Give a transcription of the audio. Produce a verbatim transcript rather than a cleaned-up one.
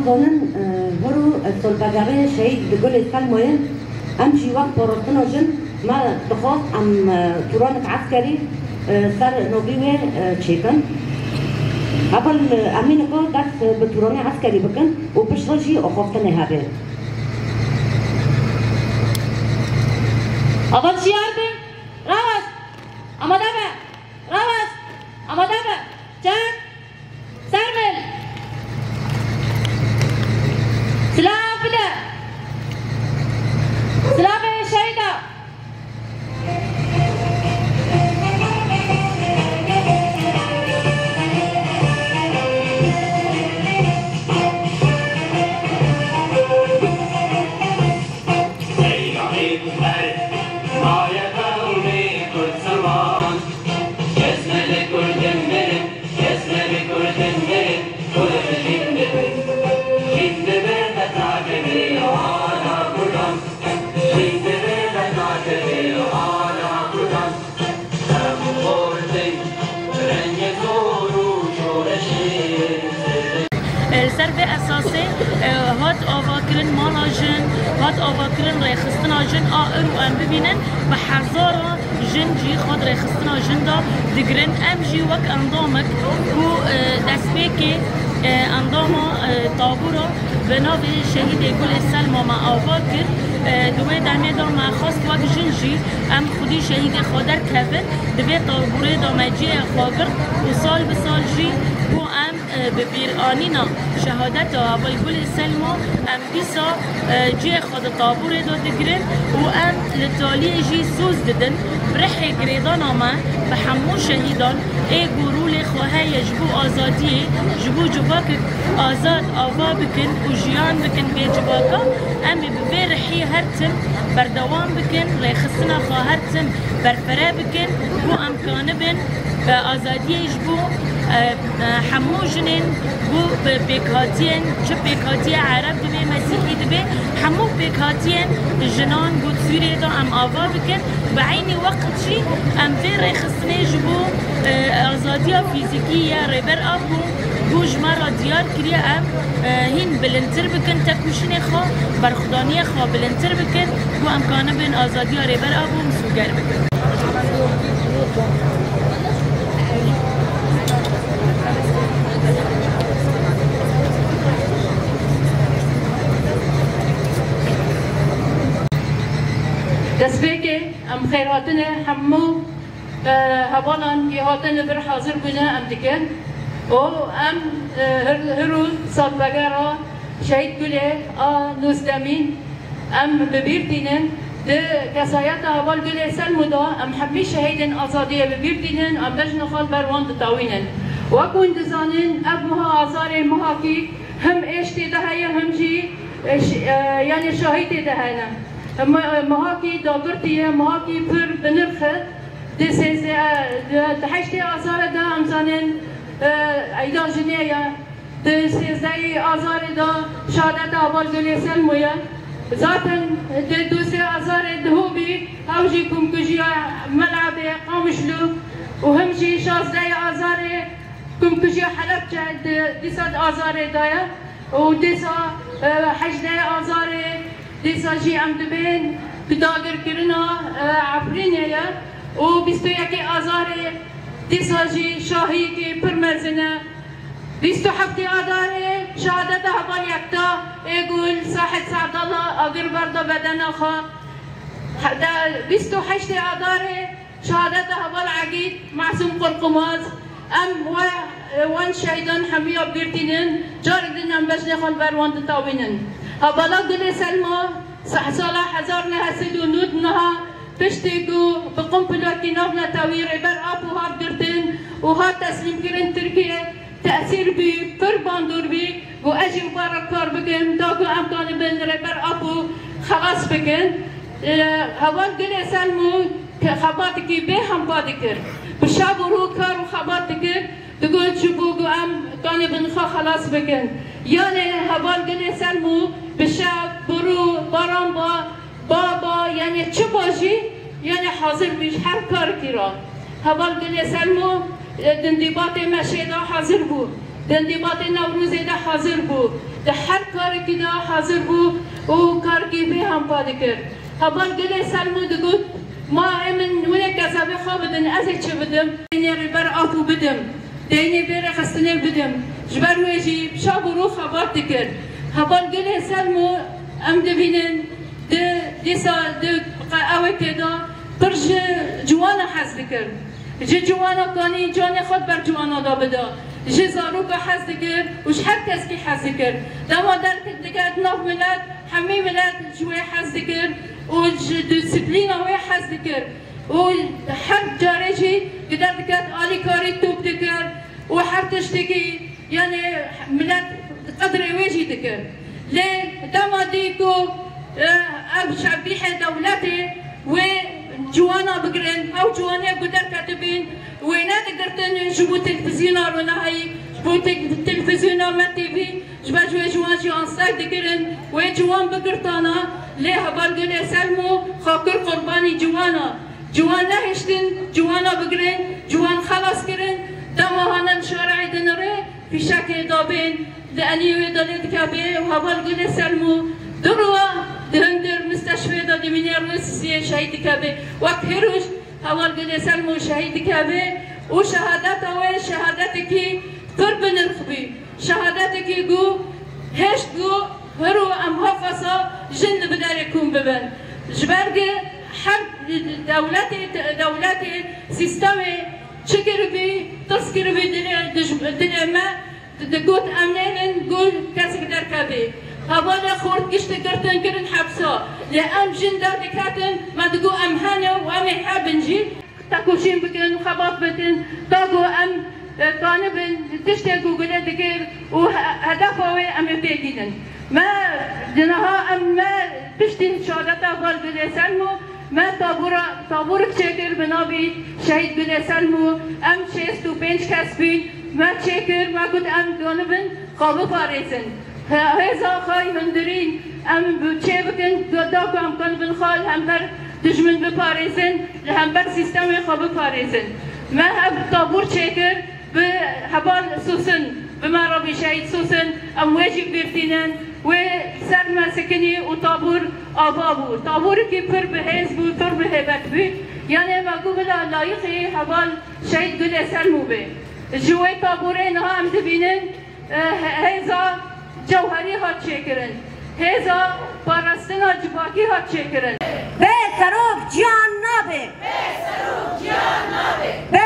Tonin, e, hûr û, e, solbegerê şehîd Gulê Selmoyê, em jî wek parastina jin me dixwest em, e, tûranek eskerî, e, ser navî wê, e, çêkin. Heval, e, Emîniko dest, e, bi tûranê eskerî bikin û piştre jî axaftinê hebe. Heval şiyar bin, rawest, amade be, rawest, amade be, çek. Sermil! Silav bide! Silavê şehîda! Li ser vê esasê, e, hat avakirin mala jin, hat avakirin rêxistina jin a ir û em bibînin, bi hezaran jin cihê xwe di rêxistina jin de digirin. Em jî wek endamek ku, e, destpêkê, e, endama, e, tabûra bi navê Şehîdê Gulê Selma me ava kir. E, di wê demê de me xwest wek jin jî em xwedî şehîdê xwe derkevin, di vê tabûrê de me cihê xwe girt û sal bi sal jî ku em, e, bi bîranîna şehadeta Heval Gulê Selma em dîsa, e, cihê xwe di tabûrê de digirin û em li taliyê jî soz didin. Bi rihê girêdana me bi hemû şehîdan ê ku rolê xwe heye ji bo azadiyê, ji bo civakek azad ava bikin û jiyan bikin vê civaka, em ê bi vê rihî her tim berdewam bikin, rêxistina xwe her tim berfireh bikin, ku em kanibin, e, azadiyê ji bo, e, e, hemû jinên ku bi pêkhatiyên, çi pêkhatiye Ereb dibe, Mesîhî dibe, hemû pêkhatiyên jinan ku Sûriyê de em ava bikin. Bi eynî wext jî em vê rêxistinê ji bo, e, azadiya fîzîkî ya Rêber Apo ku ji me re diyar kiriye, em, e, hîn bilindtir bikin, têkoşînê xwe, berxwedaniyê xwe bilindtir bikin, ku em kanibin azadiya Rêber Apo misûger bikin. Destpêkê em xêrhatinê hemû, e, hevalan ku hatin li vir hazir bûne em dikin û em, e, hir, hir û salvegera Şehîd Gulê a nûzdemîn em bi bîr tînin. Di kesayeta Heval Gulê Selmû de em hemî şehîdên azadiyê bi bîr tînin, em bejna xwe li ber wan ditewînin. Wek hûn dizanin, ev meha Azarê mehakî him êş tê de heye, him jî, e, ş-, e, yanî şahî tê de hene. Him, e, mehakî dagirtî ye, mehakî pir bi nirx e. Di sêzdeh, di, di heştê Azarê de em zanin, e, Eyda Jinê ye. Di sêzdehê Azarê de şehadeta Heval Gulê Selmû ye. Zaten di dûsê Azarê dihûbî, ew jî komkujiya Melebê, Qamişlo û him jî şazdehê Azarê komkujiya Helebçe di, dîsa di Azarê de ye. Û dîsa, e, hejdehê Azarê dîsa jî em dibên bi dagirkirina, e, Efrînê ye û bîst û yekê Azarê dîsa jî şahiyekî pir mezin e. Bîst û heftê Adarê şehadeta Heval Yekta ê ku li Sahil Se'dala agir berda bedena xwe. Heta bîst û heştê Adarê şehadeta Heval Egîd Masûm Qurqumaz. Em we, wan şehîdan hemiya bi bîr tînin, carek din em bejnê xwe li ber wan ditewînin. Hevala Gulê Selma se-, sala hezar neh sed û nod niha piştî ku bi qunpilokî navnetewî Rêber Apo hat girtin û hat teslîmkirin Tirkiyê, tesîr bî, pir bandor bî, got, ez jî û bara kar bikim, da ku em kanibin Rêber Apo xelas bikin. E, Heval Gulê Selmû ke-, xebatekî bê hempa dikir. Bi şev û rû kar û xebat dikir, digot, ji bo ku em kanibin xwe xelas bikin. Yanê Heval Gulê Selmû bi şev, bi rû, baran ba, Baba, yanî çi ba jî, yanî hazir bû ji her karekî re. Heval Gulê Selmû, e, di ndîbatê meşê de hazir bû. Di ndîbatê Newrozê de hazir bû. Di her karekî de hazir bû û karekî vê hempa dikir. Heval Gulê Selmû digot, ma ê min winê kezebê xwe bidin, ez ê çi bidim? Ê Rêber Apo bidim, deynê vê rêxistinê bidim. Ji ber wê jî bi çav û rû xebat dikir. Heval Gulê Selmû em dibînin di dîsa di qe-, ewekê de pir ji ciwana hez dikir. Ji ciwana kanî canê xwe ber ciwana da bida. Ji zaroka hez dikir û ji her keskî hez dikir. Dema derdiket nav milet, hemî milet ji wê hez dikir û ji disiplîna wê hez dikir. Û her carê jî gider diket alîkarî top dikir û her tiştekî, yanî, milet qedrê wê jî dikir. Lê dema dî ku, e, ev şebîhê dewletê wê ciwana bigirin, ew ciwanê ku derketibîn, wê nedigirtin ji bo televîzyona Ronahî, ji bo te-, televîzyona Me T V, ji ber ji wê ciwan jî ansay dikirin, wê ciwan bigirtana, lê heval Gulê Selmû xakir qurbanî ciwana. Ciwan nehiştin, ciwana bigirin, ciwan xelas kirin, dema hane li şareyê dinirê, fîşekê dabên, di eliyê wê de lê dikevê û heval Gulê Selmû du rû di hundir misteşfê de dimîne, rûyê sisiyê şehîd dikevê. Wek hîrûj heval Gulê Selmû şehîd dikevê û şehadeta wê şehadetekî pir bi nirx bî. Şehadetekî ku hêşt ku hiro em hafasa jin li bi derê kom bibin. Ji ber ku her dewletê, dewletê sîstemê çi kiribî, tirs kiribî dilê, dij-, dilê me, di-, digot, em nêrin ku kesek derkevê. Hevalê xort gişt girtin kirin hepsa. Lê em jin derdiketin, me digot em hene û em ê hebin jî. Tekoşîn bikin, xebat bikin, ta ku em, e, kanibin tiştê ku Gulê dikir û he-, hedefa wê em ê pê bînin. Me di niha em, me piştî şehadeta heval Gulê Selmû, me tabûra, tabûrik çêkir bi navî Şehîd Gulê Selmû, em şêst û pênc kes bîn, me çêkir, me got em kanibin xwe biparêzin. He-, hêza xwe hundirîn em bi çê bikin, da ku em kanibin xwe li hember dijmin biparêzin, li hember sîstemê xwe biparêzin. Me ev tabûr çêkir, bi heval Sosin, bi me re bî şehîd Sosin, em wê jî bîr tînin, wê ser me sekinî û tabûr ava bû. Tabûrekî pir bi hêz bû, pir bi hêbet bû. Yanê me got bila layiqî heval Şehîd Gulê Selmû bê. Ji wê tabûrê niha em dibînin, e, he-, hêza cewherî hat çêkirin. Hêza parastina civakî hat çêkirin. Bê serok ciyan nabe. Bê serok ciyan nabe. Bê